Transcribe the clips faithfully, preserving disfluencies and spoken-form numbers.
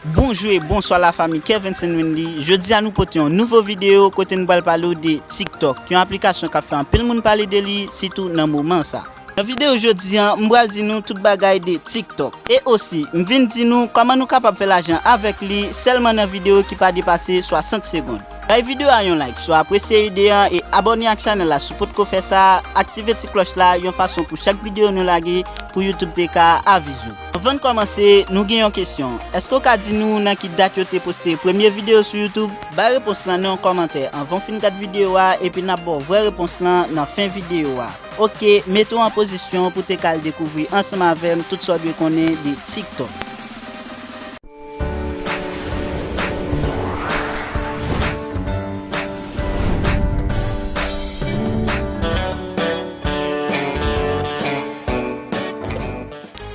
Bonjou e bonswa lafanmi Kevin Saint Windy. Jodi a nou pote yon nouvo videyo kote nou pral pale w de TikTok, yon aplikasyon k ap fè anpil moun pale de li, sitou nan moman sa. Nan videyo jodi a, m pral di nou tout bagay de TikTok. E osi, m vin di nou kòman nou kapab fè lajan avèk li sèlman nan videyo ki pa depase swasant segonn. Bay videyo a yon like si w apresye ide a e abòne ak chanèl la si w potko fè sa, aktive ti klòch la yon fason pou chak videyo nou lage pou YouTube te ka avize w. Anvan n kòmanse, nou gen yon kesyon. Èske w ka di nou nan ki dat yo te poste premye videyo sou YouTube? Bay repons lan nan yon kòmantè anvan w fin gad videyo a, epi n ap ba w vrè repons lan nan fen videyo a. Oke, mete w an pozisyon pou te ka al dekouvri ansanm avè m tout sa w dwe konnen de TikTok.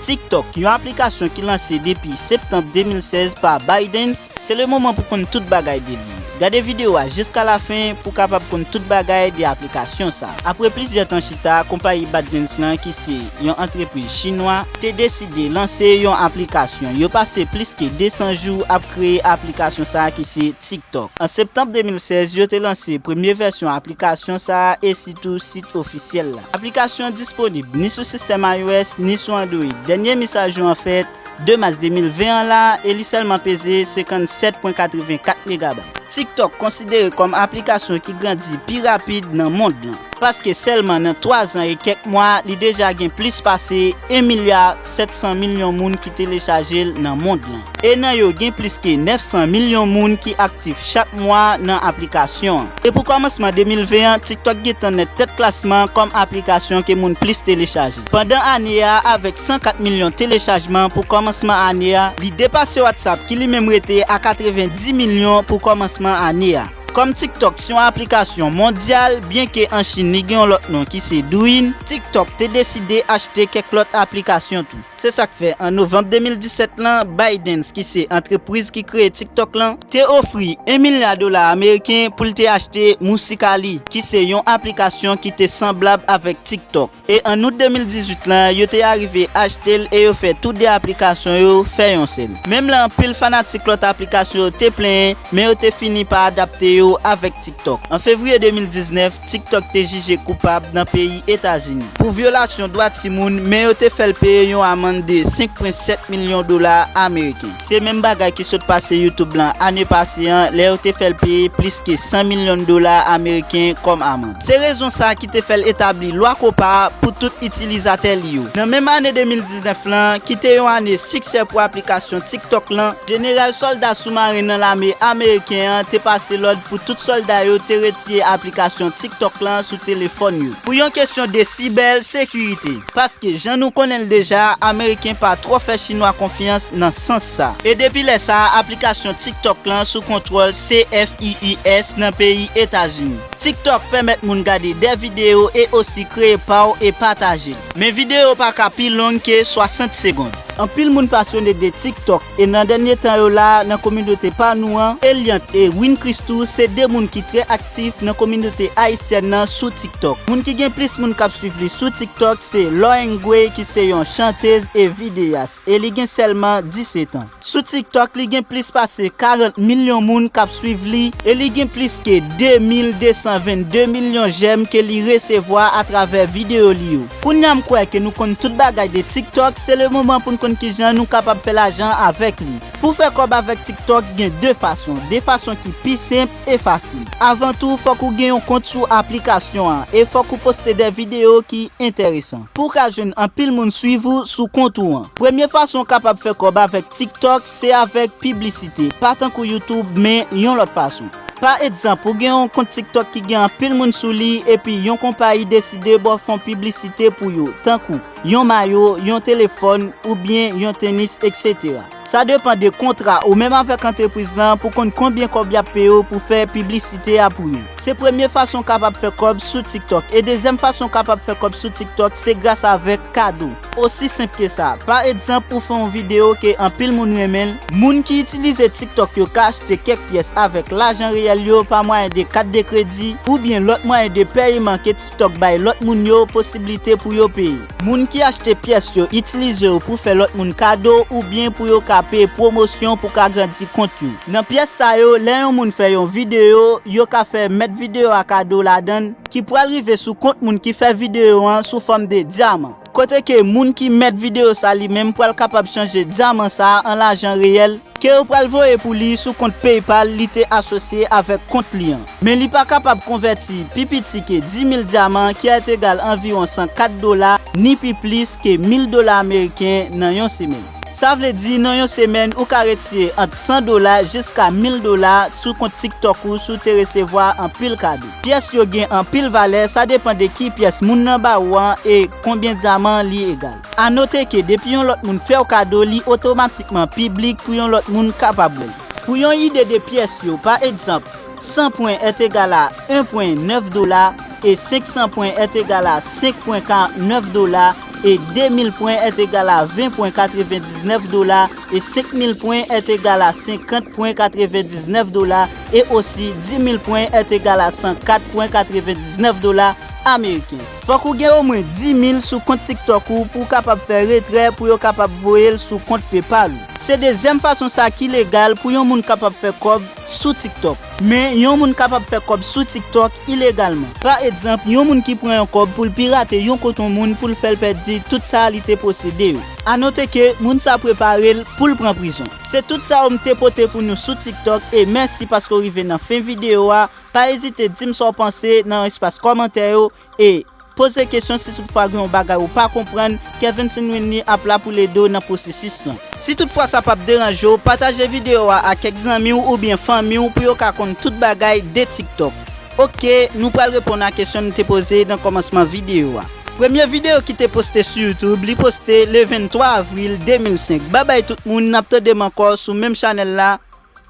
TikTok, yon aplikasyon ki lanse depi septanm de mil sèz pa ByteDance, se le moman pou konn tout bagay de li. Gade videyo a jiska lafen pou w kapab konn tout bagay de aplikasyon sa. Apre plizyè tan chita, konpayi ByteDance lan, ki se yon antrepriz chinwa, te deside lanse yon aplikasyon. Yo pase plis ke de san jou ap kreye aplikasyon sa ki se TikTok. An septanm de mil sèz, yo te lanse premye vèsyon aplikasyon sa a e sitou sit ofisyèl la. Aplikasyon an disponib ni sou sistèm iOS ni sou Android. Dènye misajou an fèt de mas de mil ven an la e li sèlman peze senkannsèt pwen katrevenkat megabay. TikTok konsidere kòm aplikasyon ki grandi pi rapid nan mond lan, paske sèlman nan twa zan e kèk mwa, li deja gen plis pase en milya sèt san milyon moun ki telechaje l nan mond lan. E nan yo, gen plis ke nèf san milyon moun ki aktif chak mwa nan aplikasyon an. E pou kòmansman de mil ven an, TikTok gentan nan tèt klasman kòm aplikasyon ke moun plis telechaje. Pandan ane a, avèk san kat milyon telechajman pou kòmansman ane a, li depase WhatsApp ki li menm rete a katrevendi milyon pou kòmansman ane a. Kòm TikTok se yon aplikasyon mondyal, byenke an Chin li gen yon lòt non ki se Douyin, TikTok te deside achte kèk lòt aplikasyon tou. Se sa k fè, an novanm de mil disèt lan, ByteDance, ki se antrepriz ki kreye TikTok lan, te ofri en milya dola ameriken pou l te achte Musical.ly, ki se yon aplikasyon ki te sanblab avèk TikTok. E an out de mil dizuit lan, yo te arive achte l e yo fè tou de aplikasyon yo fè yon sèl. Menm lè anpil fanatik lòt aplikasyon yo te plenyen, men yo te fini pa adapte yo avèk TikTok. An fevriye de mil diznèf, TikTok te jije koupab nan peyi Etazini pou vyolasyon dwa timoun, men yo te fè l peye yon amann de senk pwen sèt milyon dola ameriken. Se menm bagay ki sot pase YouTube lan ane pase an, lè yo te fè l peye plis ke san milyon dola ameriken kòm amann. Se rezon sa ki te fè l etabli lwa COPPA pou tout itilizatè li yo. Nan menm ane de mil diznèf lan, ki te yon ane siksè pou aplikasyon TikTok lan, jeneral sòlda soumaren nan lame ameriken an te pase lòd pou tout sòlda yo te retire aplikasyon TikTok lan sou telefòn yo, pou yon kesyon de sibè sekirite. Paske, jan nou konnen l deja, Ameriken pa twò fè Chinwa konfyans nan sans sa. E depi lè sa a, aplikasyon TikTok lan sou kontwòl C F I U S nan peyi Etazini. TikTok pèmèt moun gade de videyo e osi kreye pa w e pataje l. Men videyo pa ka pi long ke swasant segonn. Anpil moun pasyone de TikTok e nan dènye tan yo la a nan kominote pa nou an, Eliant e Win Christoo se de moun ki trè aktif nan kominote ayisyèn nan sou TikTok. Moun ki gen plis moun k ap swiv li sou TikTok se Lauren Gray ki se yon chantez e videyas e li gen sèlman disèt an. Sou TikTok, li gen plis pase karant milyon moun k ap swiv li e li gen plis ke de mil de san vennde milyon jèm ke li resevwa atravè videyo li yo. Kounye a m kwè ke nou konn tout bagay de TikTok, se le moman pou n konn kijan nou kapab fè lajan avèk li. Pou fè kòb avèk TikTok, gen de fason, de fason ki pi senp e fasil. Avan tou, fòk ou gen yon kont sou aplikasyon an e fòk ou poste de videyo ki enteresan. Pou w ka jwenn anpil moun swiv ou sou kont ou an. Premye fason w kapab fè kòb avèk TikTok, se avèk piblisite. Pa tankou YouTube, men yon lòt fason. Pa egzanp, ou gen yon kont TikTok ki gen anpil moun sou li, epi yon konpayi deside ba w fè yon piblisite pou yo, tankou yon mayo, yon telefòn, oubyen yon tenis, etsetera. Sa depann de kontra ou menm avèk antrepriz lan pou konn konbyen kòb y ap peye w pou fè piblisite a pou yo. Se premye fason w kapab fè kòb sou TikTok. E dezyèm fason w kapab fè kòb sou TikTok, se gras avèk kado. Osi senp ke sa. Pa egzanp, ou fè yon videyo ke anpil moun renmen l, moun ki itilize TikTok yo ka achte kèk pyès avèk lajan reyèl yo pa mwayen de kat de kredi oubyen lòt mwayen de peyeman ke TikTok bay lòt moun yo posiblite pou yo peye. Moun ki achte pyès yo, itilize yo pou fè lòt moun kado oubyen pou yo ka peye pwomosyon pou ka grandi kont yo. Nan pyès sa yo, lè yon moun fè yon videyo, yo ka fè mèt videyo a kado ladan l, ki pral rive sou kont moun ki fè videyo an sou fòm de dyaman. Kote ke moun ki mèt videyo sa li menm pral kapab chanje dyaman sa a an lajan reyèl, ke yo pral voye pou li sou kont PayPal li te asosye avèk kont li an. Men li pa kapab konvèti pi piti ke dis mil dyaman, ki est égal anviwon san kat dola, ni pi plis ke mil dola ameriken nan yon semèn. Sa vle di, nan yon semèn, ou ka retire ant san dola jiska mil dola sou kont TikTok ou si w te resevwa anpil kado. Pyès yo gen anpil valè, sa depann de ki pyès moun nan ba ou an e konbyen dyaman li egal. A note ke depi yon lòt moun fè w kado, li otomatikman piblik pou yon lòt moun kapab wè l. Pou yon ide de pyès yo, pa egzanp, san pwen est égal à un pwen nèf dola, e senk san pwen est égal à senk pwen karant nèf dola, e de mil pwen est égal à ven pwen katrevendiznèf dola, e senk mil pwen est égal à senkant pwen katrevendiznèf dola, e osi dis mil pwen est égal à san kat pwen katrevendiznèf dola ameriken. Fòk ou gen omwen dis mil sou kont TikTok ou pou w kapab fè retrè pou yo kapab voye l sou kont PayPal ou. Se dezyèm fason sa ki legal pou yon moun kapab fè kòb sou TikTok. Men, yon moun kapab fè kòb sou TikTok ilegalman. Pa egzanp, yon moun ki pran yon kòb pou l pirate yon kont yon moun pou l fè l pèdi tout sa li te posede yo. A note ke moun sa prepare l pou l pran prizon. Se tout sa yo m te pote pou nou sou TikTok e mèsi paske w rive nan fen videyo a. Pa ezite di m sa w panse nan espas kòmantè yo e poze kesyon si toutfwa gen yon bagay ou pa konprann, Kevin Sinwini ap la pou l ede w nan pwosesis lan. Si toutfwa sa p ap deranje w, pataje videyo a ak kèk zanmi w oubyen fanmi w pou yo ka konn tout bagay de TikTok. Oke, nou pral reponn a kesyon nou te poze nan kòmansman videyo a. Premye videyo ki te poste sou YouTube, li poste le venntwa avril de mil senk. Babay tout moun, n ap tande m ankò sou menm chanèl la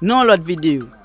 nan yon lòt videyo.